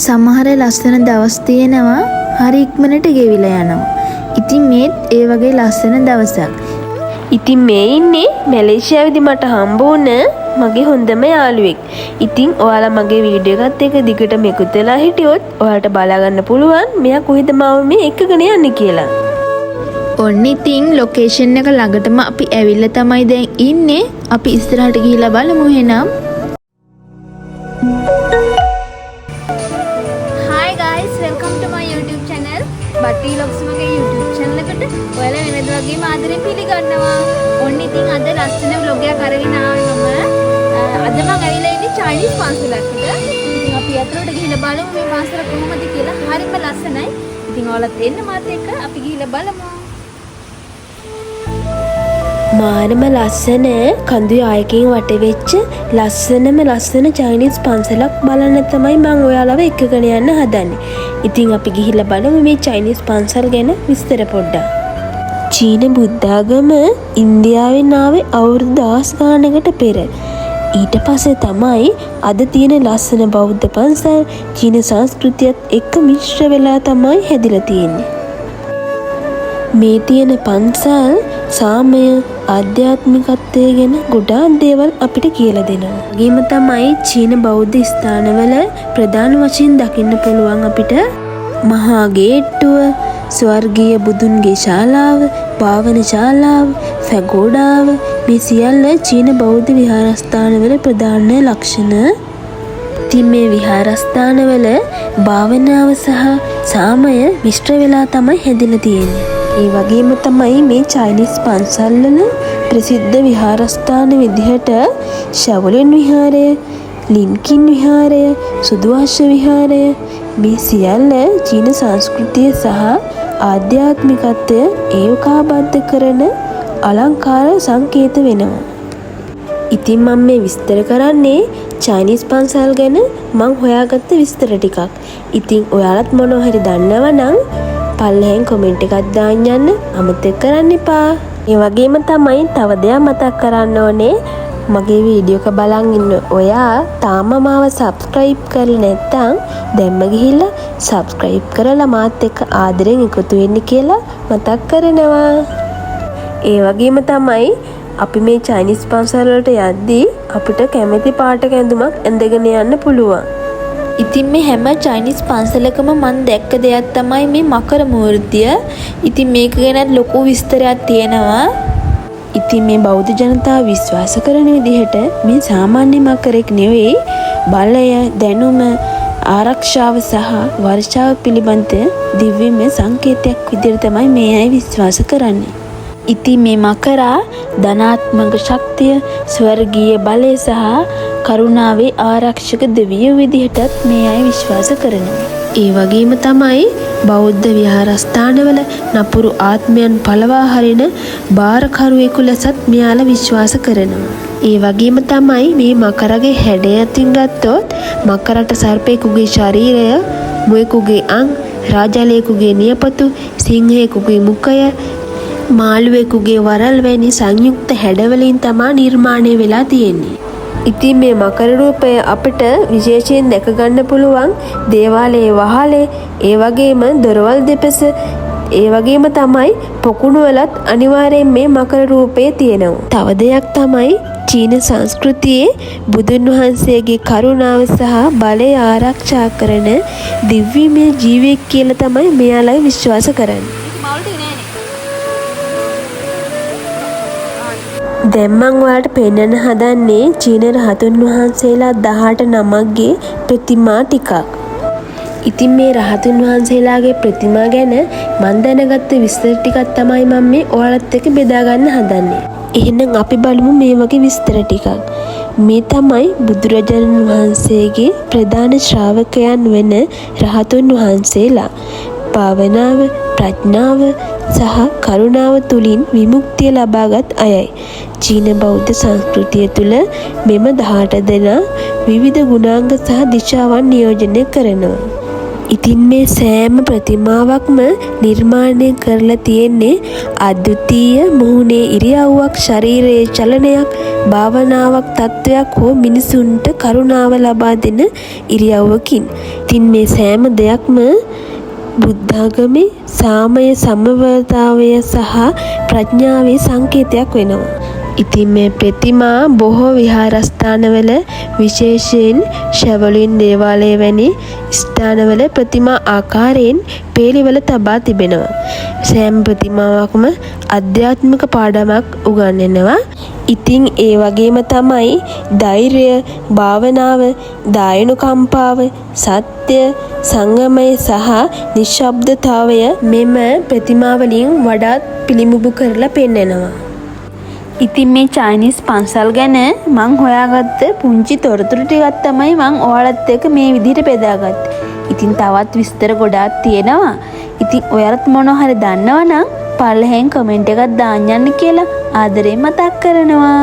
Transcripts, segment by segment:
සමහර ලස්සන දවස් තියෙනවා හරි ඉක්මනට ගෙවිලා යනවා. ඉතින් මේත් ඒ වගේ ලස්සන දවසක්. ඉතින් මේ ඉන්නේ මැලේසියාවේදී මට හම්බ වුණ මගේ හොඳම යාළුවෙක්. ඉතින් ඔයාලා මගේ වීඩියෝ එකත් එක්ක දිගටම එකතු වෙලා හිටියොත් ඔයාලට බලා ගන්න පුළුවන් මෙයා කොහෙද මාව මේ එක්කගෙන යන්නේ කියලා. ඔන්න ඉතින් ලොකේෂන් එක ළඟටම අපි ඇවිල්ලා තමයි දැන් ඉන්නේ. අපි ඉස්සරහට ගිහිල්ලා බලමු එහෙනම්. Hi guys, welcome to my YouTube channel. Batti Vlogs මගේ YouTube channel එකට ඔයාලා වෙනද වගේම ආදරෙන් පිළිගන්නවා. ඔන්න ඉතින් අද ලස්සන vlog එකක් අරගෙන ආවේ මම. අද මං ඇවිල්ලා ඉන්නේ චයිනීස් පන්සලකට. ඉතින් අපි ඇතුළට ගිහිල්ලා බලමු මේ පන්සල කොහොමද කියලා. හරිම ලස්සනයි. ඉතින් ඔයාලත් එන්න මාත් එක්ක අපි ගිහිල්ලා බලමු. මාරම ලස්සන කඳු යායකින් වටවෙච්ච ලස්සනම ලස්සන චයිනීස් පන්සලක් බලන්න තමයි මං ඔයාලව එක්කගෙන යන්න හදන්නේ. ඉතින් අපි ගිහිල්ලා බලමු මේ චයිනීස් පන්සල් ගැන විස්තර පොඩ්ඩක්. චීන බුද්ධාගම ඉන්දියාවෙන් ආවේ අවුරුදු දහස් ගානකට පෙර. ඊට පස්සේ තමයි අද තියෙන ලස්සන බෞද්ධ පන්සල් චීන සංස්කෘතියත් එක්ක මිශ්‍ර වෙලා තමයි හැදිලා තියෙන්නේ. මේ තියෙන පන්සල් සාමය, ආධ්‍යාත්මිකත්වය ගැන ගොඩාක් දේවල් අපිට කියලා දෙනවා. වගේම තමයි චීන බෞද්ධ ස්ථානවල ප්‍රධාන වශයෙන් දකින්න පුළුවන් අපිට මහා ගේට්ටුව, ස්වර්ගීය බුදුන්ගේ ශාලාව, භාවන ශාලාව, පැගෝඩාව මේ සියල්ල චීන බෞද්ධ විහාරස්ථානවල ප්‍රධාන ලක්ෂණ. ඉතින් මේ විහාරස්ථානවල භාවනාව සහ සාමය මිශ්‍ර වෙලා තමයි හැදිලා තියෙන්නේ. ඒ වගේම තමයි මේ චයිනීස් පන්සල්වල ප්‍රසිද්ධ විහාරස්ථාන විදිහට ෂවොලින් විහාරය, ලින්කින් විහාරය, සුදු අශ්ව විහාරය මේ සියල්ල චීන සංස්කෘතිය සහ ආධ්‍යාත්මිකත්වය ඒකාබද්ධ කරන අලංකාර සංකේත වෙනවා. ඉතින් මම මේ විස්තර කරන්නේ චයිනීස් පන්සල් ගැන මං හොයාගත්ත විස්තර ටිකක්. ඉතින් ඔයාලත් මොනවා හරි දන්නවා නම් පල්ලෙහෙන් කොමෙන්ට් එකක් දාන්න යන්න අමතක කරන්න එපා. ඒ වගේම තමයි තව දෙයක් මතක් කරන්න ඕනේ. මගේ වීඩියෝ එක බලන් ඉන්න ඔයා තාම මාව සබ්ස්ක්‍රයිබ් කරලා නැත්නම් දැන්ම ගිහිල්ලා සබ්ස්ක්‍රයිබ් කරලා මාත් එක්ක ආදරෙන් එකතු වෙන්න කියලා මතක් කරනවා. ඒ වගේම තමයි අපි මේ චයිනීස් පන්සල් වලට යද්දී අපිට කැමති පාටක ඇඳුමක් ඇඳගෙන යන්න පුළුවන්. ඉතින් මේ හැම චයිනීස් පන්සලකම මං දැක්ක දෙයක් තමයි මේ මකර මූර්තිය. ඉතින් මේක ගැනත් ලොකු විස්තරයක් තියෙනවා. ඉතින් මේ බෞද්ධ ජනතාව විශ්වාස කරන විදිහට මේ සාමාන්‍ය මකරෙක් නෙවෙයි, බලය, දැනුම, ආරක්ෂාව සහ වර්ෂාව පිළිබඳ දිව්‍යමය සංකේතයක් විදිහට තමයි මේ අය විශ්වාස කරන්නේ. ඉතින් මේ මකරා ධනාත්මක ශක්තිය, ස්වර්ගීය බලය සහ කරුණාවේ ආරක්ෂක දෙවියෝ විදිහටත් මේ අය විශ්වාස කරනවා. ඒ වගේම තමයි බෞද්ධ විහාරස්ථානවල නපුරු ආත්මයන් පළවා හරින භාරකරුවෙකු ලෙසත් මෙයාලා විශ්වාස කරනවා. ඒ වගේම තමයි මේ මකරගේ හැඩය අතින් ගත්තොත් මකරට සර්පයෙකුගේ ශරීරය, මුවෙකුගේ අං, රාජලයෙකුගේ නියපොතු, සිංහයෙකුගේ මුඛය, මාළුවෙකුගේ වරල් වැනි සංයුක්ත හැඩවලින් තමා නිර්මාණය වෙලා තියෙන්නේ. ඉතින් මේ මකර රූපය අපිට විශේෂයෙන් දැක ගන්න පුළුවන් දේවාලයේ වහලේ, ඒ වගේම දොරවල් දෙපස, ඒ වගේම තමයි පොකුණු වලත් අනිවාර්යෙන් මේ මකර රූපය තියෙනවා. තව දෙයක් තමයි චීන සංස්කෘතියේ බුදුන් වහන්සේගේ කරුණාව සහ බලය ආරක්ෂා කරන දිව්‍යමය ජීවියෙක් කියලා තමයි මෙයාලා විශ්වාස කරන්නේ. මාළු ටික නෑනේ. දැන් මං ඔයාලට පෙන්වන්න හදන්නේ චීන රහතුන් වහන්සේලා 18 නමක්ගේ ප්‍රතිමා ටිකක්. ඉතින් මේ රහතුන් වහන්සේලාගේ ප්‍රතිමා ගැන මං දැනගත්ත විස්තර ටිකක් තමයි මං මේ ඔයාලත් එක්ක බෙදා ගන්න හදන්නේ. එහෙනම් අපි බලමු මේ වගේ විස්තර ටිකක්. මේ තමයි බුදුරජාණන් වහන්සේගේ ප්‍රධාන ශ්‍රාවකයන් වන රහතුන් වහන්සේලා. භාවනාව, ප්‍රඥාව සහ කරුණාව තුළින් විමුක්තිය ලබාගත් අයයි. චීන බෞද්ධ සංස්කෘතිය තුළ මෙම 18 දෙනා විවිධ ගුණාංග සහ දිශාවන් නියෝජනය කරනවා. ඉතින් මේ සෑම ප්‍රතිමාවක්ම නිර්මාණය කරලා තියෙන්නේ අද්විතීය මුහුණේ ඉරියව්වක්, ශරීරයේ චලනයක්, භාවනාවක් තත්ත්වයක් හෝ මිනිසුන්ට කරුණාව ලබා දෙන ඉරියව්වකින්. ඉතින් මේ සෑම දෙයක්ම බුද්ධාගමේ සාමය, සමබරතාවය සහ ප්‍රඥාවේ සංකේතයක් වෙනවා. ඉතින් මේ ප්‍රතිමා බොහෝ විහාරස්ථානවල, විශේෂයෙන් ශැවොලින් දේවාලය වැනි ස්ථානවල ප්‍රතිමා ආකාරයෙන් පේලිවල තබා තිබෙනවා. සෑම ප්‍රතිමාවක්ම අධ්‍යාත්මික පාඩමක් උගන්වනවා. ඉතින් ඒ වගේම තමයි ධෛර්යය, භාවනාව, දායනුකම්පාව, සත්‍ය, සංගමය සහ නිශ්ශබ්දතාවය මෙම ප්‍රතිමාවලින් වඩාත් පිළිඹු කරලා පෙන්නනවා. ඉතින් මේ චයිනීස් පන්සල් ගැන මං හොයාගත්ත පුංචි තොරතුරු ටිකක් තමයි මං ඔයාලත් එක්ක මේ විදිහට බෙදාගත්තේ. ඉතින් තවත් විස්තර ගොඩාක් තියෙනවා. ඉතින් ඔයාලත් මොනවා හරි දන්නවා නම් පල්ලෙහෙන් කමෙන්ට් එකක් දාන්න යන්න කියලා ආදරෙන් මතක් කරනවා.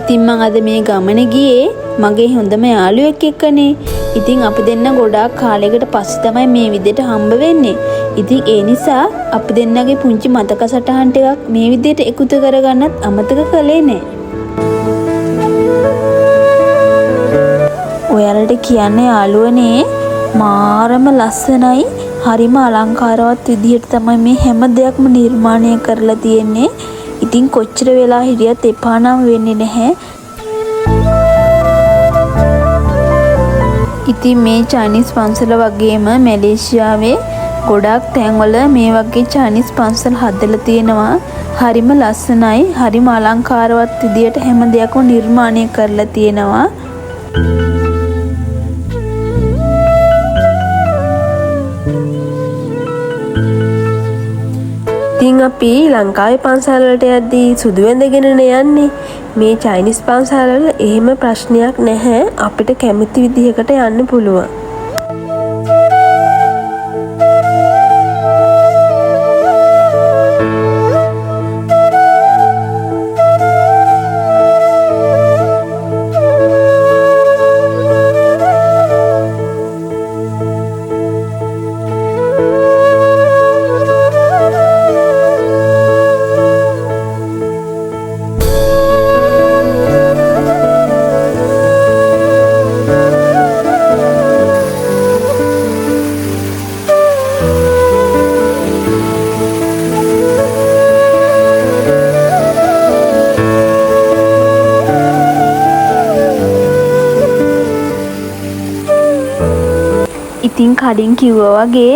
ඉතින් මං අද මේ ගමන ගියේ මගේ හොඳම යාළුවෙක් එක්කනේ. ඉතින් අපි දෙන්න ගොඩාක් කාලයකට පස්සේ තමයි මේ විදිහට හම්බ වෙන්නේ. ඉතින් ඒ නිසා අපි දෙන්නගේ පුංචි මතක සටහන් ටිකක් මේ විදිහට එකතු කරගන්නත් අමතක කළේ නෑ. ඔයාලට කියන්න යාළුවනේ, මාරම ලස්සනයි, හරිම අලංකාරවත් විදිහට තමයි මේ හැම දෙයක්ම නිර්මාණය කරලා තියෙන්නේ. ඉතින් කොච්චර වෙලා හිටියත් එපා නම් වෙන්නේ නැහැ. ඉතින් මේ චයිනීස් පන්සල වගේම මැලේසියාවේ ගොඩාක් තැන්වල මේ වගේ චයිනීස් පන්සල් හදලා තියෙනවා. හරිම ලස්සනයි, හරිම අලංකාරවත් විදියට හැම දෙයක්ම නිර්මාණය කරලා තියෙනවා. ඉතින් අපි ලංකාවේ පන්සල් වලට යද්දී සුදු ඇඳගෙනනේ යන්නේ. මේ චයිනීස් පන්සල් වල එහෙම ප්‍රශ්නයක් නැහැ. අපිට කැමති විදිහකට යන්න පුළුවන්. ඉතින් කලින් කිව්වා වගේ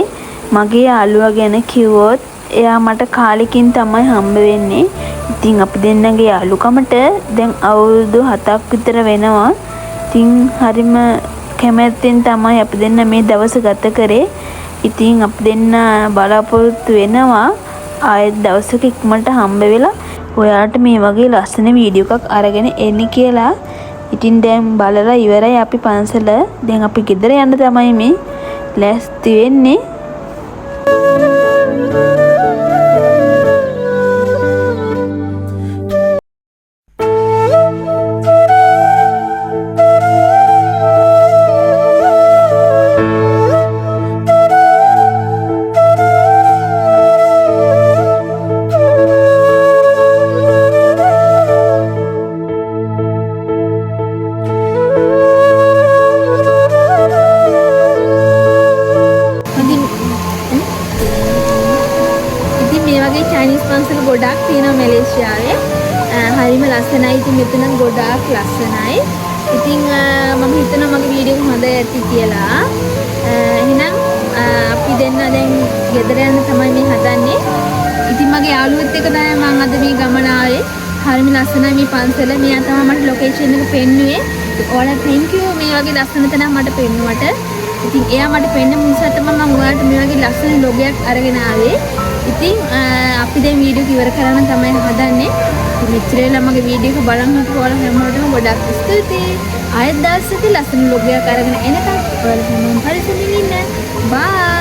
මගේ යාළුවා ගැන කිව්වොත් එයා මට කාලෙකින් තමයි හම්බ වෙන්නේ. ඉතින් අපි දෙන්නගේ යාළුකමට දැන් අවුරුදු 7ක් විතර වෙනවා. ඉතින් හරිම කැමැත්තෙන් තමයි අපි දෙන්න මේ දවස ගත කරේ. ඉතින් අපි දෙන්න බලාපොරොත්තු වෙනවා ආයෙත් දවසක ඉක්මනට හම්බ වෙලා ඔයාලට මේ වගේ ලස්සන වීඩියෝ එකක් අරගෙන එන්න කියලා. ඉතින් දැන් බලලා ඉවරයි අපි පන්සල. දැන් අපි ගෙදර යන්න තමයි මේ ලෑස්ති වෙන්නේ. ඉතින් මේ වගේ චයිනීස් පන්සල් ගොඩාක් තියෙනවා මැලේසියාවේ. හරිම ලස්සනයි. ඉතින් මෙතන ගොඩාක් ලස්සනයි. ඉතින් මම හිතනවා මගේ වීඩියෝ එක හොඳ ඇති කියලා. එහෙනම් අපි දෙන්න දැන් ගෙදර යන්න තමයි මේ හදන්නේ. ඉතින් මගේ යාළුවෙත් එක්ක තමයි මං අද මේ ගමන ආවේ. හරිම ලස්සනයි මේ පන්සල. මෙයා තමයි මට ලොකේෂන් එක පෙන්නුවේ. ඔයාලා thank you මේ වගේ ලස්සන තැනක් මට පෙන්නුවට. ඉතින් එයා මට පෙන්නපු නිසා තමයි මං ඔයාලට මේ වගේ ලස්සන vlog එකක් අරගෙන ආවේ. ඉතින් අපි දැන් වීඩියෝ එක ඉවර කරන්න තමයි හදන්නේ. ඉතින් මෙච්චර වෙලා මගේ වීඩියෝ එක බලන් හිටපු ඔයාලා හැමෝටම ගොඩක් ස්තුතියි. ආයෙත් දවසක ලස්සන vlog එකක් අරගෙන එනකම් ඔයාලා හැමෝම පරිස්සමින් ඉන්න. බයි.